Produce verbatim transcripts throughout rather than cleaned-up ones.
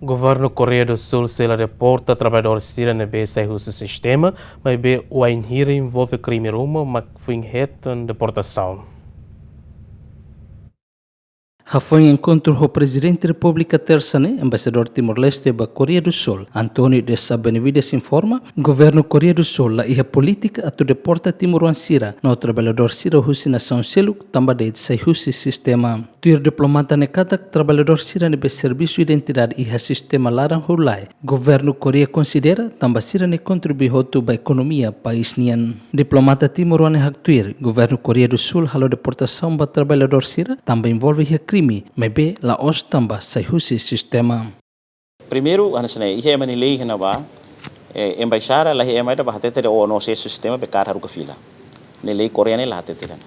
Governu Koreia do Sul sei la deporta traballadór sira ne'ebé sai husi sistema, maibé wainhira envolve krime ruma mak foin hetan deportasaun. Hafoin enkontru ho Prezidente Repúblika Tersa ne'e, Embaixadór Timor-Leste ba Koreia do Sul, António de Sá Benavides informa, Governu Koreia do Sul la iha polítika atu deporta timoroan sira no traballadór sira husi nasaun seluk tanba de'it sai husi sistema. Tuir diplomata ne'e katak traballadór sira ne'ebé servisu identidade iha sistema laran hodi la'o, Governu Koreia konsidera tanba sira ne'e kontribui hotu ba ekonomia país nian. Diplomata timoroan ne'e haktuir, Governu Koreia do Sul halo deportasaun ba traballadór sira tanba envolve iha krime, maibé la'ós tanba sai husi sistema. Primeiru, hanesan ne'e, iha ema nia lei iha ne'ebá, eh, embaixada la iha ema ida bá hatete dehan, oh, no, sai husi sistema be kaer haruka fila. Ne'e lei Koreia ne'e la hatete dehan.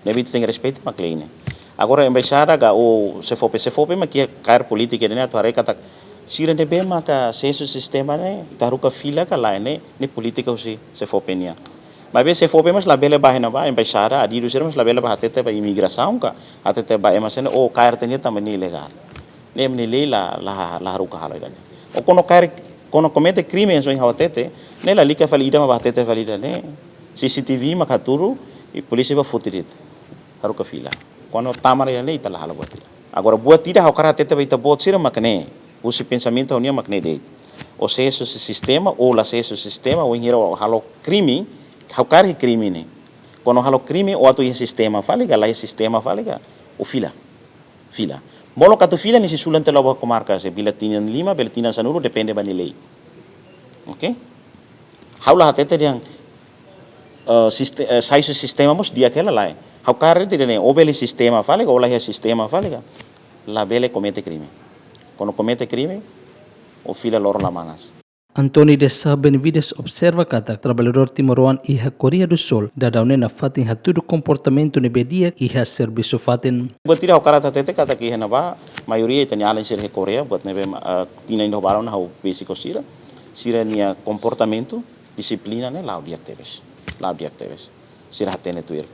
Ne'ebé ita tenke respeita mak lei ne'e. Agora embaixada ka ou SEFOPE, SEFOPE mak iha kaer polítika ne'e atu haree katak sira ne'ebé maka sai husi sistema ne'e, ita haruka fila ka lae ne'e, ne'e polítika husi SEFOPE nian. Maibé SEFOPE mós labele bá iha ne'ebá, embaixada, adidu sira mós labele bá hatete ba imigrasaun ka, hatete ba ema sira ne'e, oh, kaer tiha ne'e tanba ne'e ilegál. Ne'e ema nia lei la, la, la haruka halo ida-ne'e. Ou kuandu kaer, kuandu komete krime hanesan ohin ha'u hatete, ne'e lalika fali ida mak bá hatete fali ida-ne'e. CCTV mak hatudu, i polísia bá foti de'it. Haruka fila. Kuandu tama ida-ne'e ita la halo buat ida. Agora buat ida ha'u hakarak hatete ba ita-boot sira mak ne'e. Husi pensamentu ha'u-nian mak ne'e de'it. Ou sai husi sistema, ou la sai husi sistema, ou wainhira halo krime, ha'u kaer krime ne'e. Kuandu halo krime, ou atu iha sistema fali ka, la iha sistema fali ka, ou fila. Fila. Molok atu fila nia sei sulan tiha la'o ba komarka, sei fila tinan lima, fila tinan sanulu, depende ba nia lei. Oke? Ha'u la hatete dehan, eh, siste-, eh, sai husi sistema mós di'ak hela lae. Ha'u kaer tiha ida-ne'e, ou bele sistema fali ka, ou la iha sistema fali ka, labele komete krime. Kuandu komete krime, ou fila loron la manas. António de Sá Benavides observa katak traballadór timoroan iha Koreia do Sul daudaun ne'e nafatin hatudu komportamentu ne'ebé di'ak iha servisu fatin. Buat ida ha'u hakarak hatete katak iha ne'ebá, maioria ita-nia alin sira iha Koreia, buat ne'ebé, ah, tinan ida ho balun ha'u besik ho sira, sira-nia komportamentu, dixiplina ne'e la'o di'ak tebes. La'o di'ak tebes. Sira hatene tuir.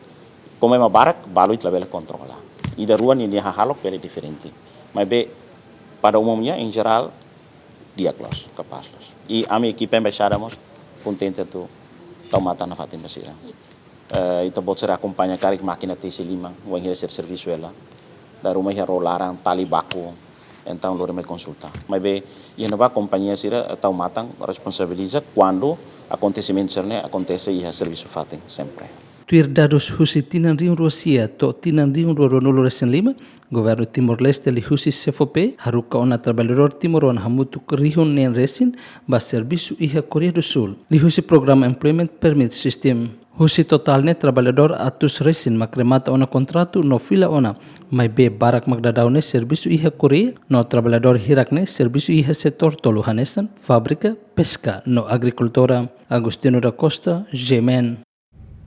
Komu ema barak, balu ita labele kontrola. Ida rua nia, nia hahalok bele diferente. Maibé, pada umumnya, em geral, di'ak loos, kapás loos. I ami ekipa embaixada mós kontente atu tau matan nafatin ba sira. Eh, ita-boot sira akompaña karik mákina tesi liman, wainhira sira servisu hela. Dala ruma iha ró laran, tali baku, entaun lori mai konsulta. Maibé, iha ne'ebá kompañia sira tau matan responsabiliza kuandu akontesimentu sira-ne'e akontese iha servisu fatin, sempre. Tuir dadus husi tinan rihun rua sia to'o tinan rihun rua ruanulu resin lima, Governu Timor-Leste liuhusi SEFOPE haruka ona traballadór timoroan hamutuk rihun neen resin ba servisu iha Koreia do Sul, liuhusi programa Employment Permit System. Husi totál ne'e traballadór atus resin mak remata ona kontratu no fila ona, maibé barak mak daudaun ne'e servisu iha Koreia, no traballadór hirak ne'e servisu iha setór tolu hanesan, fábrika, peska, no agrikultura. Agostinho da Costa, GMN.